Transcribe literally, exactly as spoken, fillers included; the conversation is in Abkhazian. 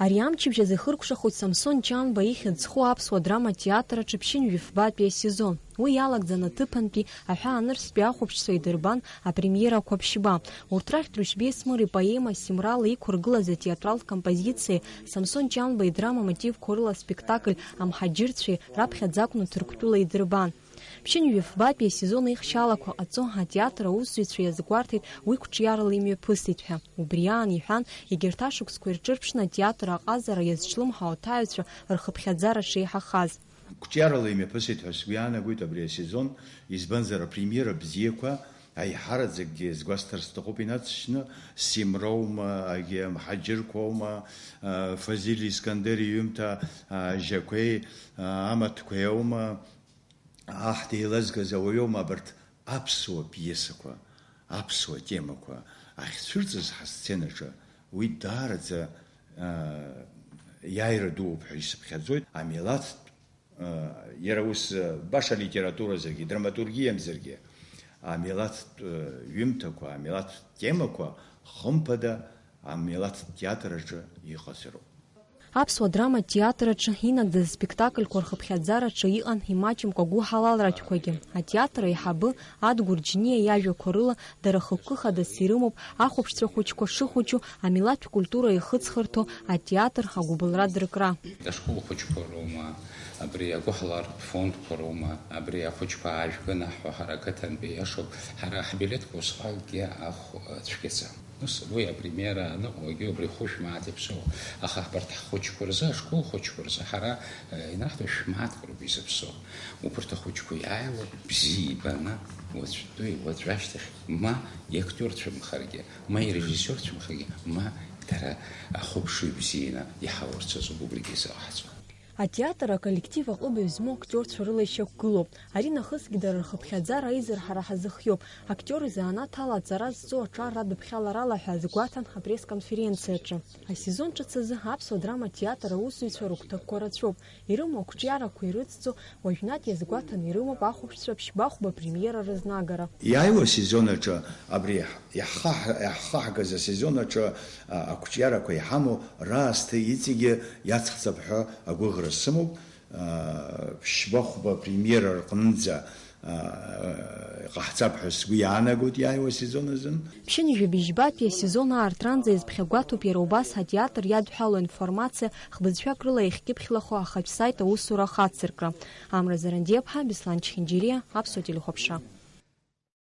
Ари амчыбжь азы ихыркәшахоит Самсон Ҷанба ихьӡ зху аԥсуа драма театр аҿы ԥшьынҩажәи фбатәи асезон. Уи иалагӡан аҭыԥантәи аҳәаанырцәтәи ахәаԥшцәа идырбан апремиерақәа ԥшьба. Урҭ рахьтә Рушьбеи Смыр ипоема Симрала иқәыргылаз атеатралтә композициеи Самсон Ҷанба идрама мотивқәа рыла аспектакль Амҳаџьырцәеи раԥхьаӡа акәны Ҭырқәтәыла идырбан. Ԥшьынҩажәи фбатәи асезон аихшьаалақәа ҟаҵо атеатр аусзуҩцәа иазгәарҭеит уи қәҿиарала имҩаԥысит ҳәа. Убри аан иҳәан, егьырҭ ашықәсқәа ирҿырԥшны атеатр аҟазара иазҿлымҳау аҭаҩцәа рхыԥхьаӡара шеиҳахаз. Қәҿиарала имҩаԥысит ҳәа сгәы иаанагоит абри асезон, избанзар, апремиера бзиақәа аиҳараӡакгьы згәасҭар сҭахуп инацшьны, Симроума, агьи Мҳаџьырқәоума, а, Фазиль Искандер иҩымҭа, а, Жьақәеи, а, амаҭқәеи аума, аҳ деилазгаз ауаҩоума, абарҭ аԥсуа пиесақәа, аԥсуа темақәа ахьцәырҵыз ҳасценаҿы, уи даараӡа, а, иааира дууп ҳәа исыԥхьаӡоит. Амилаҭтә, а, иара ус, а, баша литературазаргьы, драматургиамзаргьы, амилаҭтә, а, ҩымҭақәа, амилаҭтә темақәа, хымԥада, амилаҭтә театр аҿы иҟазароуп. Аԥсуа драма театр аҿы инагӡаз аспектакльқәа рхыԥхьаӡараҿы иҟан имаҷымкәа гәыҳалалратәқәагьы. Атеатр аиҳабы Адгәыр Џьниа иажәақәа рыла, дара хықәкы хадас ирымоуп ахәаԥшцәа хәыҷқәа шыхәыҷу, амилаҭтә культура ихыҵхырҭоу атеатр агәыбылра дыркра. Ашкол хәыҷқәа роума, абри агәыҳалартә фондқәа роума, абри ахәыҷқәа аажәгы анаҳҳәо ҳара ақыҭантәи иашоуп, ҳара ҳбилеҭқәа усҟакгьы ахә цәгьаӡам. Ус, уи апремиера аныҟоугьы убри хәышә мааҭ иаԥсоу, аха ҳбарҭ ҳхәыҷқәа рзы, ашкол хәыҷқәа рзы ҳара, э, инаҳҭо шә-мааҭк роуп изыԥсоу. Убарҭ ахәыҷқәа иааиуа бзиа ибаны, уаҵәтәи, уаҵәтәи ашьҭахь, ма иактиорцәамхаргьы, ма ирежиссиорцәамхаргьы, ма дара ахәаԥшыҩ бзианы иҳаурц азы убригьы изыҟаҳҵо. Атеатр аколлектив аҟыбаҩ змоу актиорцәа рыла ишьақәгылоуп. Ари нахысгьы дара рхыԥхьаӡара аизырҳара ҳазыхиоуп. Актиор изанааҭ ала аҵара зҵо аҿар радыԥхьаларала ҳәа азгәаҭан апресс-конференциаҿы. Асезон ҿыц азы аԥсуа драма театр аусзуҩцәа рыгәҭакқәа рацәоуп. Ирымоу ақәҿиарақәа ирыцҵо уажәнатә иазгәаҭаны ирымоуп ахәаԥшцәа ԥшьба-хәба премиера рызнагара. Иааиуа асезон аҿы абри иаҳхаҳ-, иаҳхаҳгаз асезон аҿы, а, ақәҿиарақәа иҳамоу раасҭа иҵегьы иацҳҵап ҳәа агәыӷра сымоуп. Ԥшьба-хәба премиера рҟнынӡа, аа, иҟаҳҵап ҳәа сгәы иаанагоит иааиуа асезон азын. Ԥшьынҩажәи быжьбатәи асезон аартранӡа иазԥхьагәаҭоуп иара убас атеатр иадҳәалоу информациа хбызшәак рыла иахькьыԥхьлахо ахатә сайт аусура ахацыркра. Амра Зарандиаԥҳа, Беслан Чхинџьириа, Аԥсуа телехәаԥшра.